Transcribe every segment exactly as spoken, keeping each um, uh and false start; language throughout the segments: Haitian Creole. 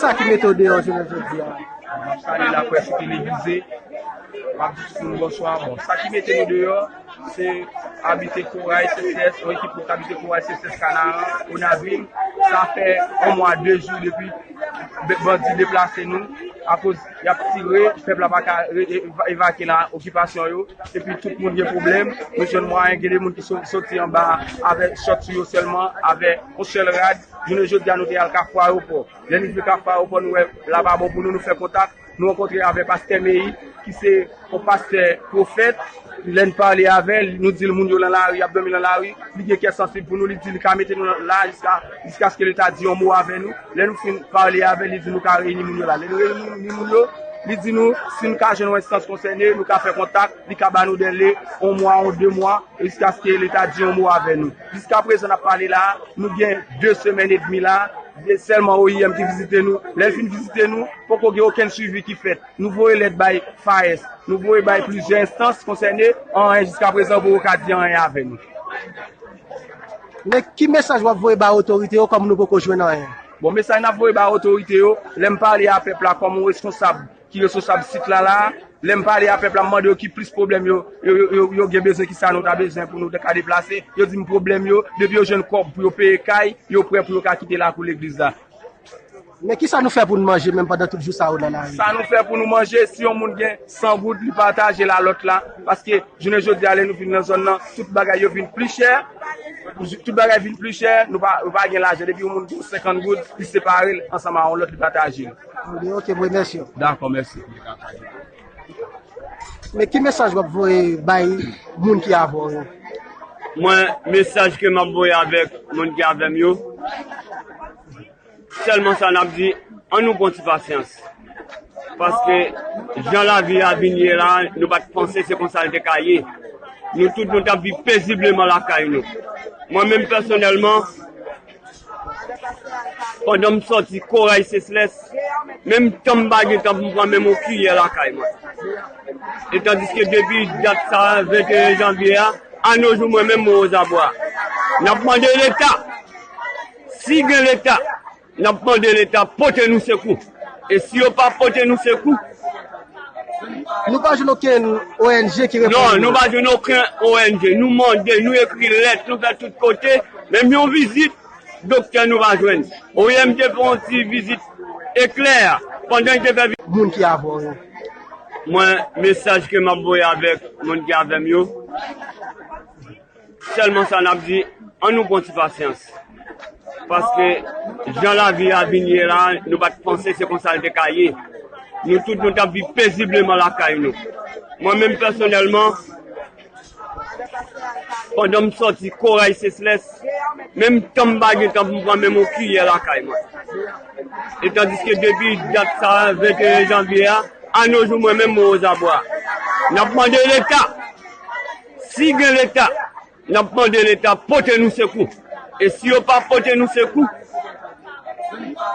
Sa ki mete w deyò jounen jodi a? M ap salye laprès televize. M ap di tout moun bonswa. Bon, sa ki mete nou deyò, se abite Koray Sesès, yon ekip moun k abite Koray Sesès, Kanaran, Onavil. Sa fè yon mwa, de jou depi b- bandi deplase nou, akoz y ap tire, pèp la pa ka re- eva- evakye nan okipasyon yo. Epi tout moun gen pwoblèm. Nou jwenn mwayen, gen de moun ki so- soti anba avèk chòt sou yo sèlman, avèk yon sèl rad. Jounen jodi a, nou te al Kafou Ayewopò. Lè nou rive Kafou Ayewopò, nou wè la pa bon pou nou, nou fè kontak, nou rankontre avèk pastè Meyi, ki se yon pastè pwofèt. Lè n pale avè l, nou di l moun yo nan lari, y ap dòmi nan lari. Li gen kè sansib pou nou, li di li ka mete nou la jiska jiskaske Leta di yon mo avè nou. Lè nou fin pale avè l, li di nou ka reyini moun yo la. Lè nou reyini moun yo, li di nou si nou ka jwenn yon enstans konsène, nou ka fè kontak, li ka ba nou dèle yon mwa, yon de mwa, jiskaske Leta di yon mo avè nou. Jiska prezan n ap pale la, nou gen de semèn edmi la, se sèlman O I M ki vizite nou. Lè l fin vizite nou, poko gen okenn swivi ki fèt. Nou voye lèt bay FAES, nou voye bay plizyè enstans konsène, anyen jiska prezan poko ka di anyen avè nou. Men ki mesaj w ap voye bay otorite yo kòm nou poko jwenn anyen? Bon, mesaj n ap voye bay otorite yo, lè m pale a pèp la kòm yon responsab ki responsab sit la la, lè m pale a pèp la, m mande yo ki plis pwoblèm yo, yo, yo, yo, yo gen bezwen, ki sa nou ta bezwen pou nou te ka deplase. Yo di m pwoblèm yo, depi yo jwenn kòb pou yo peye kay, yo prè pou yo ka kite lakou legliz la. Men ki sa nou fè pou n manje menm pandan tout jou sa yo nan lari? Sa nou fè pou nou manje, si yon moun gen san goud, li pataje l a lòt la, paske jounen jodi a, lè nou vin nan zòn nan, tout bagay yo vin pli chè. Tout bagay vin pli chè, nou pa, nou pa gen lajan. Depi yon moun gen senkant goud, li separe l ansanm a yon lòt, li pataje l. Ok, ok, mwen remèsye w. Dakò, mèsi. Men ki mesaj w ap voye bay moun ki avè w yo? Mwen, mesaj ke m ap voye avèk moun ki avè m yo, sèlman sa n ap di, ann nou pran ti pasyans. Paske jan lavi a vin ye la, nou pa t panse se konsa l te ka ye. Nou tout nou t ap viv pezibleman lakay nou. Mwen menm pèsonèlman, pandan m sòti Koray Sesès, menm tan m pa gen tan pou m pran menm yon kiyè lakay mwen. E tandiske depi dat sa, venteyen janvye a, a no jou mwen menm mwen ozabwa. N ap mande Leta, si gen Leta, n ap mande Leta pote nou sekou. E si yo pa pote nou sekou, nou pa jwenn okenn O N G ki reponn nou. Non, nou pa jwenn okenn O N G. Nou mande, nou ekri lèt, nou fè tout kote. Menm yon vizit doktè nou pa jwenn. O I M te fè yon ti vizit eklè pandan l te fè vi- Moun ki avè w yo. Mwen, mesaj ke m ap voye avèk moun ki avè m yo, sèlman sa n ap di, ann nou pran ti pasyans. Paske jan lavi a vin ye la, nou pa t panse se konsa l te ka ye. Nou tout nou t ap viv pezibleman lakay nou. Mwen menm pèsonèlman, pandan m sòti Koray Sesès, menm tan m pa gen tan pou m pran menm yon kiyè lakay mwen. E tandiske depi dat sa, venteyen janvye a, a no jou mwen menm mwen ozabwa. N ap mande Leta, si gen Leta, n ap mande Leta pote nou sekou. E si yo pa pote nou sekou,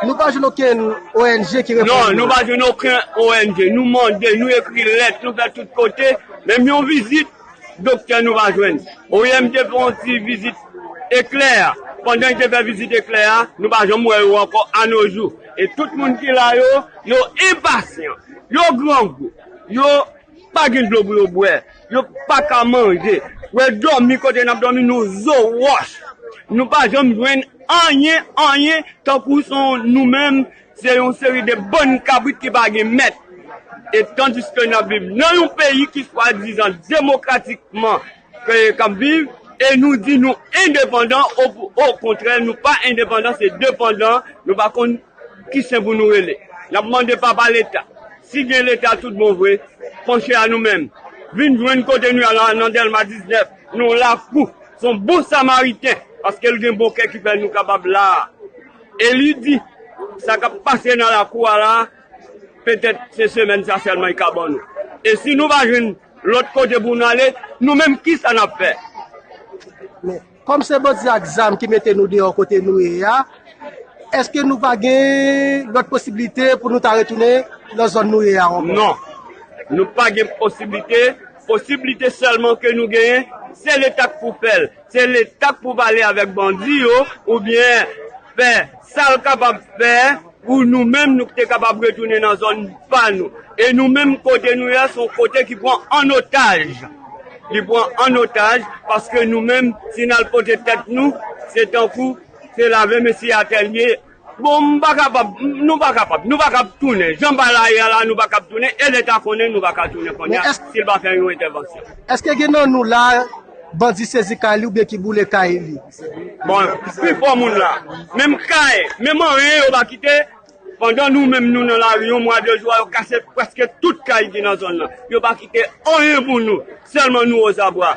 nou pa jwenn okenn O N G ki reponn nou. Non, nou pa jwenn okenn O N G. Nou mande, nou ekri lèt, nou fè tout kote. Menm yon vizit doktè nou pa jwenn. O I M te fè yon ti vizit eklè. Pandan l te fè vizit eklè a, nou pa janm wè yo ankò a no jou. E tout moun ki la yo, yo enpasyan, yo grangou, yo pa gen dlo pou yo bwè, yo pa ka manje. Wè dòmi kote n ap dòmi, nou zo wòch. Nou pa janm jwenn anyen, anyen, tankou se yon nou menm, se yon seri de bann kabrit ki pa gen mèt. E tandiske n ap viv nan yon peyi ki swadizan demokratikman ke k ap viv, e nou di nou endepandan, o, okontrè, nou pa endepandan, se depandan, nou pa konn ki sen pou nou rele. N ap mande Papa Leta, si gen Leta tout bon vre, panche a nou menm, vin jwenn kote nou ye la nan Dèlma diznèf, nan lakou, se yon bon Samariten, paske l gen bon kè ki fè nou kapab la a. E li di, sa k ap pase nan lakou a la, petèt se semèn sa sèlman li ka ban nou. E si nou pa jwenn lòt kote pou n ale, nou menm, kisa n ap fè? Men, kòm se bandi ak zam ki mete nou deyò kote nou ye a, èske nou pa gen lòt posiblite pou nou ta retounen nan zòn nou ye a ankò? Non. Nou pa gen posiblite. Posiblite sèlman ke nou genyen, se Leta k pou fè l. Se Leta k pou pale avèk bandi yo, oubyen fè sa l kapab fè Pou nou menm, nou te kapab retounen nan zòn pa nou. E nou menm, kote nou ye a, se yon kote ki pran an otaj. Li pran an otaj, paske nou menm, si n al pote tèt nou, se tankou se lave mesye atè l ye. Bon, m pa kapab, nou pa kapab, nou pa kab tounen. Jan bagay la ye a la, nou pa kab tounen, e Leta konnen nou pa ka tounen kounye a, si l pa fè yon entèvansyon. Èske gen nan nou la, bandi sezi kay li oubyen ki boule kay li? Bon, pifò moun la, menm kay, menm anyen yo pa kite. Pandan nou menm nou nan lari, yon mwa, de jou, yo kase prèske tout kay ki nan zòn nan. Yo pa kite anyen pou nou, sèlman nou ozabwa.